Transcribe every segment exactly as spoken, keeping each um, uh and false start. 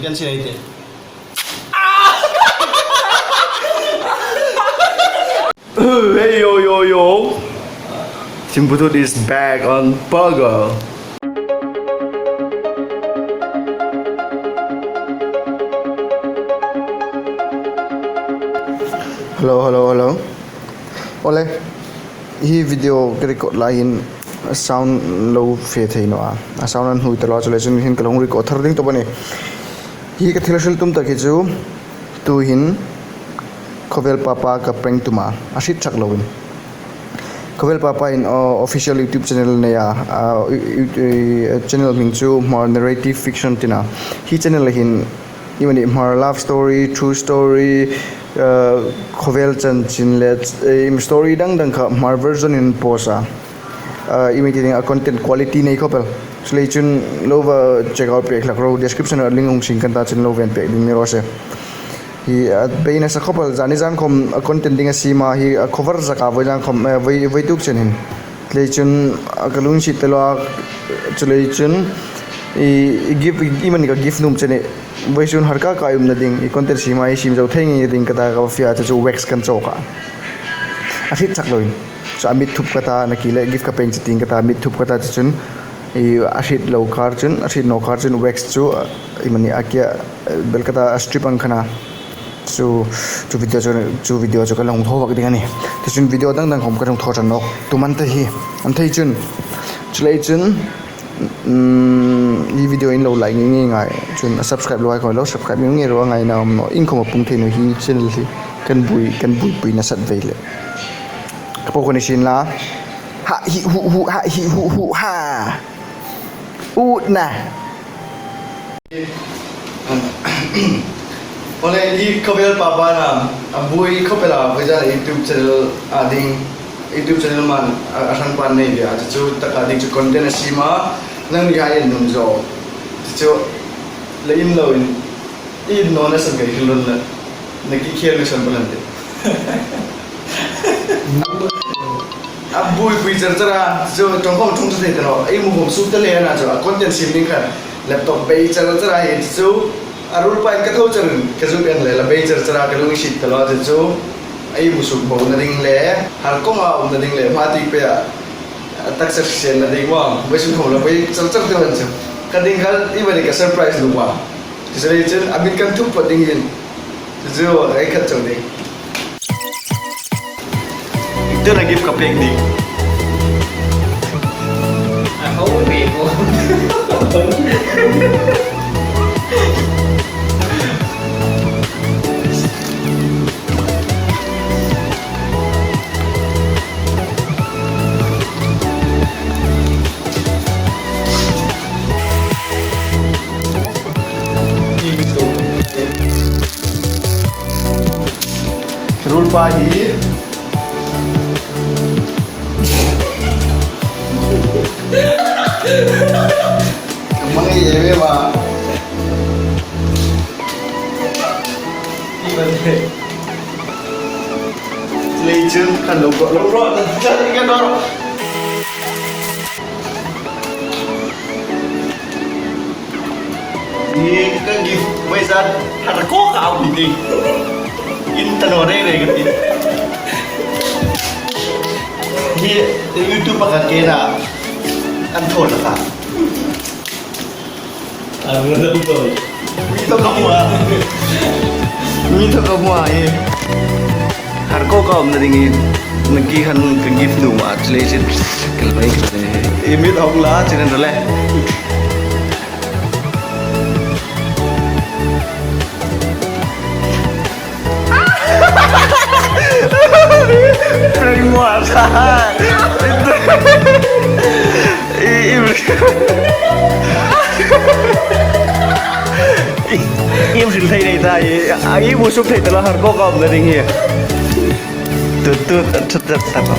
Kan si nei te. Hey, yo, yo, yo. Timbutut is back on Pagal. Hello, hello, hello. Ole, hi video ka record lai hin sound lo fe thei naw a. A sound an hnuoi ta lo a, chuleiin hin ka lo record thar ding tawp a nih. Hi ka thil hril tum tak hi chu, tuhin Khawvel Papa ka prank tum a, a hriet chak loin. Khawvel Papa in, uh, official YouTube channel nei a, uh, channel hming chu Hmar Narrative Fiction tiin a. Hi channel hin iemani Hmar love story, true story, uh, khawvel chanchin le, eh, story dang dang kha Hmar version in post a. Uh, iemani ti ding a content quality nei khawp el. Chuleiin chun lo va check out pek hlak ro, description a link hung sing kan ta chun lo va en pek ding ni raw se. Hi, a, bei nasa khawp el, zani zan khawm a content ding a siem a, hi a cover zak a voi zan khawm, eh, voi, voi tuk chen hin. Chuleiin chun, a, ka lung hriet ta lo a, chuleiin chun, i, i gift, i, iemani ka gift nuom chen hi, voisun har ka ka umna ding, i content siem a, i siem zo thei ngei ding ka ta ka fiel chu, chu wax kan chawk a. A hriet chak loin. Chu a mit thup ka ta, nakie le gift ka pêng che ding ka ta, mit thup ka ta chu chun, i, a hriet lo kar chun, a hriet naw kar chun wax chu, a, iemani a kia, a, bel ka ta a strip ang kha a. Chu, chu video chu, chu video chu ka lo hung thaw vak ding a nih. Chu chun video dang dang khawm ka hung thaw ṭan nawk. Tum an ta hi, an thei chun. Chuleiin chun, um, hi video in lo like ngei ngei ngai. Chun a subscribe lo ai khawm lo subscribe ngei ngei ro a ngaina um naw. Iengkhawm a pung thei naw hi channel hi. Kan buoi, kan buoipui nasat vei le. Ka po ko ni sin la. Ha, hi, hu, hu, ha, hi, hu, hu, ha. U, na. Ole, hi Khawvel Papa na, a buoi khawp el a, voi zan YouTube channel a ding, YouTube channel man, a, a hran pan nei bia, chu chu taka ding chu content a siem a, nang ni hai nun zo. Chu chu, le in lo in, in no na san kai kin lon na. Nakie khel mi san palan de. A buoipui char char a, chu ṭawng khawm ṭhung chu thei ta naw. Ei mu khawm suk ta le na chu, a content siem ding khan laptop bei char char a hi chu, a ruolpa in ka thaw char in, ka zuk en le la bei char char a, ka lung hriet ta lo chu chu. Ei mu suk bo na ding le, har kawng a um na ding le, hma ti pe a, a taksa sen na ding wa, bei suk khawm la bei char char te wan chu. Ka ding khan, iemani ka surprise lu wa. Chu chu le chun, a mit kan thup phawt ding hin. Chu chu, ei khat chau ding. Tuna gift ka pêng ding. A ho ve ko. Ruolpa hi. Ka hmangai em em a. Lei chun kan lo ko lo ro, kan lo ro. Hi ka gift, voi zan, har kawng a um ding. In ta naw reng reng ka ti. Hi YouTube-a ka kena, an thaw la ka. A, mi thaw ka hmu a. Mi thaw ka hmu a, eh. Har kawng a umna ding hi, nakie khan ka gift nuom a, chuleiin. Ka lo hei ka ti. I mit hawng la, chin an le. Prank maw a ta. I, i, i, i hril thei nei ta, i, a, i mu suk thei ta lo har kawng a umna ding hi. Tut, tut, tut, tut, tut.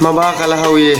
Mabak a la hau ie.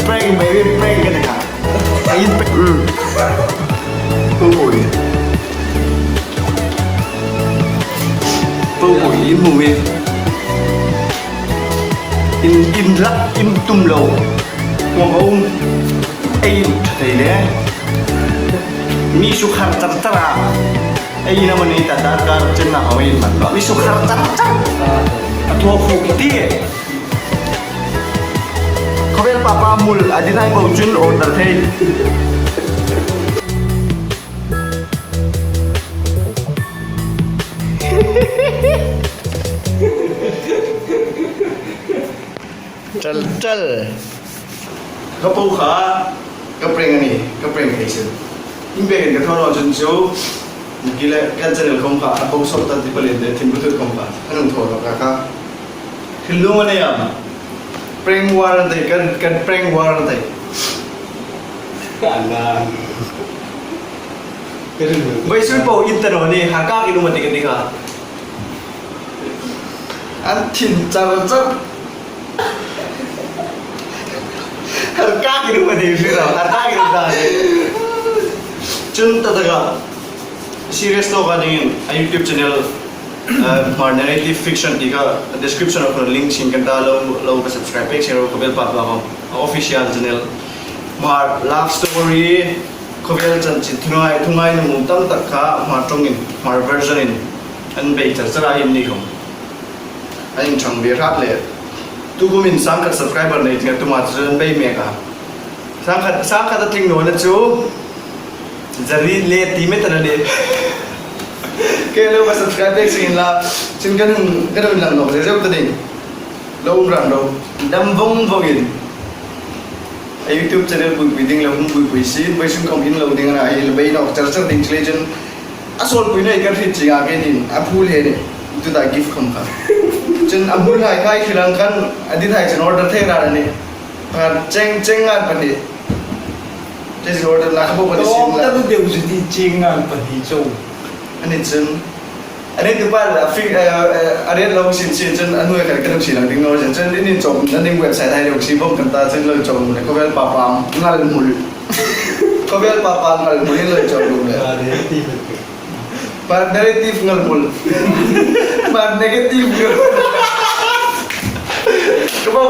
Prank, baby, prank ka ni kha. Ai, prank. Mm. Pu pu ie. Pu pu ie, in hmu ie. In, in lak, in tum lo. Ngam um. Ei, thei le. Mi sukhar char char a. Ei, na mani ta darkar chin na hoi man lo. Mi sukhar char char. A thu fu ti. Khawvel papa mul a dithai bo chun order thei. Tal, tal. Ka po kha, ka prank a nih, ka prank thei sin. In pek in ka thaw naw chun chu, kile, kan channel khom kha, a po sawt ta ti palin de, thim bu tut khom kha, an hung thaw ta ka kha. Thil lung a nei am. Prank war an tei, kan, kan prank war an tei. Ana. Vawisun po in ta naw ni, har kak in um a ti ka ti kha. An thin char char. Har kak in um a ti, har kak in um ta. Chun ta ta ka. Serious talk a dingin, a YouTube channel, uh, Hmar Narrative Fiction ti kha, description of the link sin kan ta lo, lo ka subscribe pek sero ka bel pat ba ko. Official channel. Hmar love story, khawvel chanchin thungai, thungai nuom tam tak kha, Hmar ṭawngin, Hmar version in, an bei char char a hin ni khom. An inṭhang ve hrat le. Tu kumin sangkhat subscriber nei tinga tuma chu an bei mek a. Sangkhat, sangkhat a tling nawna chu. Zari le ti met a na le. Ke lo ka subscribe pek sin la. Chin kan hun, kan hun lang nawk zeu zeu ta ding. Lo um ran lo. Dam vong vongin. A YouTube channel pui pui ding lo hung pui pui sin. Pui sin khom in lo ding a na. Hei lo bei nawk char char ding chile chun. A sawlpui nei kan hriet chieng a, kein a phul he ni, tu ta gift khom kha. Chun a hmul hai khai khi lang khan, a dithai chun order thei ran a nih. Kha cheng, cheng ngan pahni. Cheng order la kha bo pahni sin la. Tawp ta deu chu ti cheng ngan pahni chu. A ni chun. A ni tu pa la fi, eh, eh, a rate lo sin sin chun a nuoi khan kan si lang ding naw chun. Chun in in chawm na ding website hai lo si bawm kan ta chun lo chawm le khawvel papa ngal mul. Khawvel papa ngal mul in lo chawm lo le. Ah, negative. Part negative ngal mul. Part negative ngal. Ka bo